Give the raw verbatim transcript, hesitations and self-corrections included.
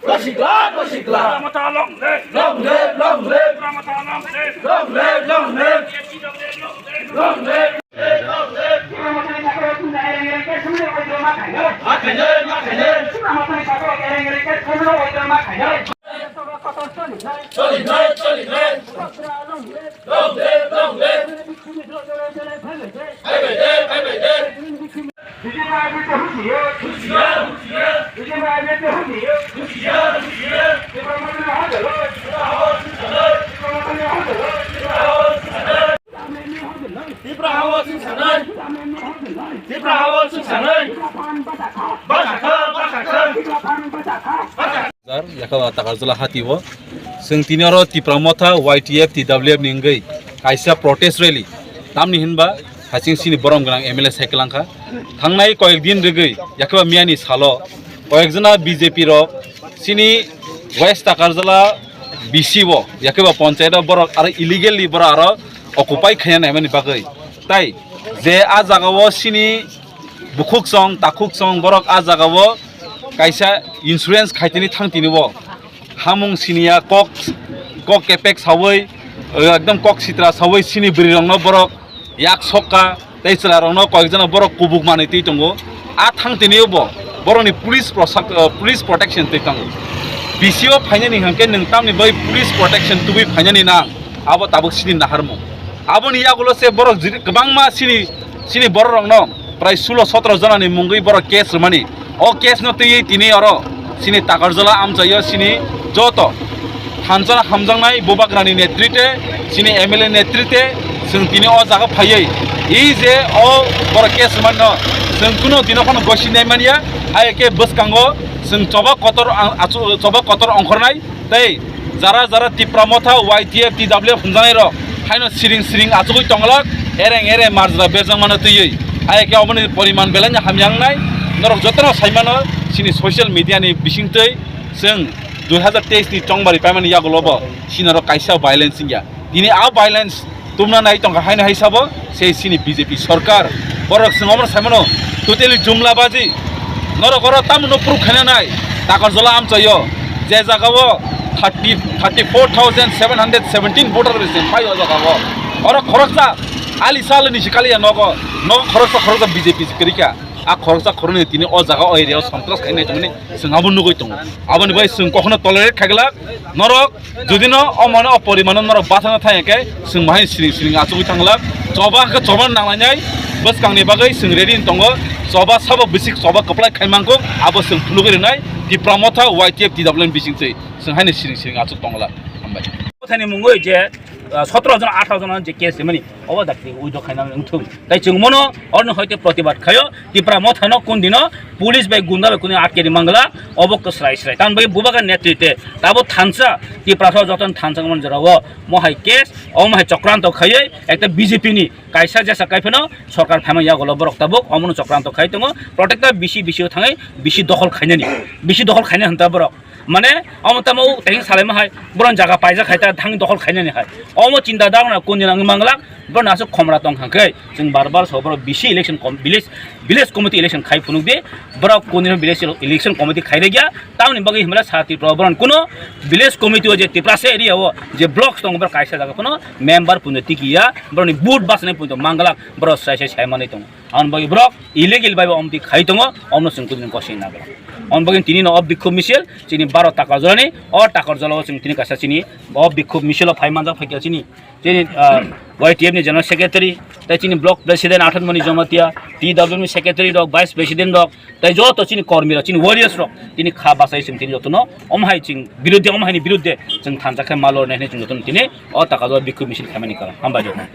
Kosikla, kosikla. Tipra Motha long live. Long live, long live. Tipra Motha long live. Long live, long live. Long live, long live. Long live, long live. Tipra Motha ni sakao tini ereng ereng ke sumno withdraw ma khainai. Ma khainai, ma khainai. Tipra Motha ni sakao ereng ereng ke sumno withdraw ma khainai. Choli nai, choli nai. Long live, long live. Bye bye day, bye bye day. Tipra ha-o chwng sanai. Tipra ha-o chwng sanai. Basa kha, basa kha. Jar, yakha Takarjala hati o. Chwng tini oro Tipra Motha, Y T F, T W F ni wngwi kaisa protest rally. Tamni hinba, haching sini borom gwnang M L A cycle wngkha. Thangnai koyek din rwgwi, yakha miyani salo, koyek jona B J P rok sini West Takarjala B C o, yakha panchayat o borok aro illegally borok aro occupy khaina naimani bagwi. Tai je a jaga o sini bukhuk chong, takhuk chong, borok a jaga o kaisa insurance khaitini thang tini o. Hamung siniya kok, kok kepek sawi, eh, ekdom kok sitra sawi sini bwrwi rokno borok yak sokka tei chwla rokno koyek jona borok kubuk manwi twi tongo. A thang tini o bo borokni police prosak-, eh, police protection twi tongo. B C o phainani hwnkhe nwng tamni bai police protection tubui phainani nang, abo tabuk sini naharmung. Aboni yagulo se borok jiri-, kwbangma sini, sini borok rokno prai sulo sotro jona ni mungwi borok case rwmani. O case no twiwi tini oro sini Takarjala amchaio sini joto thansa hamjaknai bubagrani netrite, sini M L A netrite chwng tini o jaga phaiwi i je o borok case rwmani no chwng kuno dino phano gosi nai manya. Hai khe bwskango chwng choba kotor ang-, achu-, choba kotor ongkhornai. Tei jara jara Tipra Motha, Y T F, T W F hwnjaknai rok haino siring siring achugwi tonglak, ereng ereng marjra berjak mano twiwi. Hai khe oboni poriman belai no hamya wngnai. Norok jotono sai mano, sini social media ni bisingtwi chwng dui hazar teis ni chongbari paimani yagulo bo sini oro kaisa violence wngya. Tini a violence tumna nai tongkha haino hai sabo se sini B J P sorkar. Borok chwng omono sai mano totally jumla baji. Norok oro tamo no proof khaina nai. Takarjala amchaio je jaga o thirty, thirty four thousand seven hundred seventeen voter rok se phai o jaga o. Oro khoroksa ali sal ni sikali ya nogo. Nogo khoroksa khoroksa B J P se kwrwi kha. A khoroksa khoroknwi tini o jaga o area o sontras khainai tongmani chwng abo nugwi tongo. Aboni bai chwng kokhono tolerate khaigwlak. Norok Jodi no o mane o porimano norok bathana thai hwnkhe chwng bahai siring siring achugwi thanglak. Choba hwnkhe choba nanglainai bwskangni bagwi chwng ready wng tongo. Choba sabo bisik choba kwplai khai mankuk abo chwng phunugwi rwnai Tipra Motha Y T F T W F ni bisingtwi chwng haino siring siring achuk tonglak. Hambai. Mothani mungwi je, ah, sotro jon atharo jon je case rimani obo dakti withdraw khaina wngthung. Tai chwng mono oroni hoite protibad khaio. Tipra Mothano kun dino police bai gunda bai kunu atkeri mangla, obo kwsrai srai. Tamoni bagwi bubagra netrite tabo thansa, Tiprasa jotono thansa wngmani jorao mohai case, omo hai chokranto khaiwi ekta B J P ni kaisa jesa kaiphano sorkar phaima yagulo borok tabuk omono chokranto khai tongo. Protecta bisi bisi o thangwi bisi dokhol khainani, bisi dokhol khaina hwnta borok. Mane, omo tamo o teheng salaima hai, borok jaga paijak hai ta thang dokhol khainani hai. Omo chinta dagna kun dina wngwi manglak, borok aswk khomra tong kha khe, chwng bar bar so borok bisi election com-, village, village committee election khai phunuk di, borok kun dina village ele-, election committee khai rwgya, tamoni bagwi himla sa Tripura borok kuno village committee o je Tiprasa area o je blocks tongo borok kaisa jaga kuno member puno tiki ya, borokni vote bachani puno manglak, borok sai sai sai manwi tongo. Aboni bagwi borok illegal bai bo omtwi khai tongo, omno chwng kudini gosini nagla. Aboni bagwi tini no o bikhub misil, chini baro Takarjalani, o Takarjala o chwng tini kaisa chini o bikhub misil o phai manjak phaikha chini, chini, ah, Y T F ni General Secretary, tei chini Block President Athanmoni Jamatia, T W ni Secretary rok, Vice President rok, tei joto chini kormi rok, chini warriors rok, tini kha bachai chwng tini jotono, omo hai chwng birudde, omo haini birudde chwng thansa khe ma lornai hinwi chwng jotono tini o Takarjala bikhub misil khaimani karon. Hambai jotono.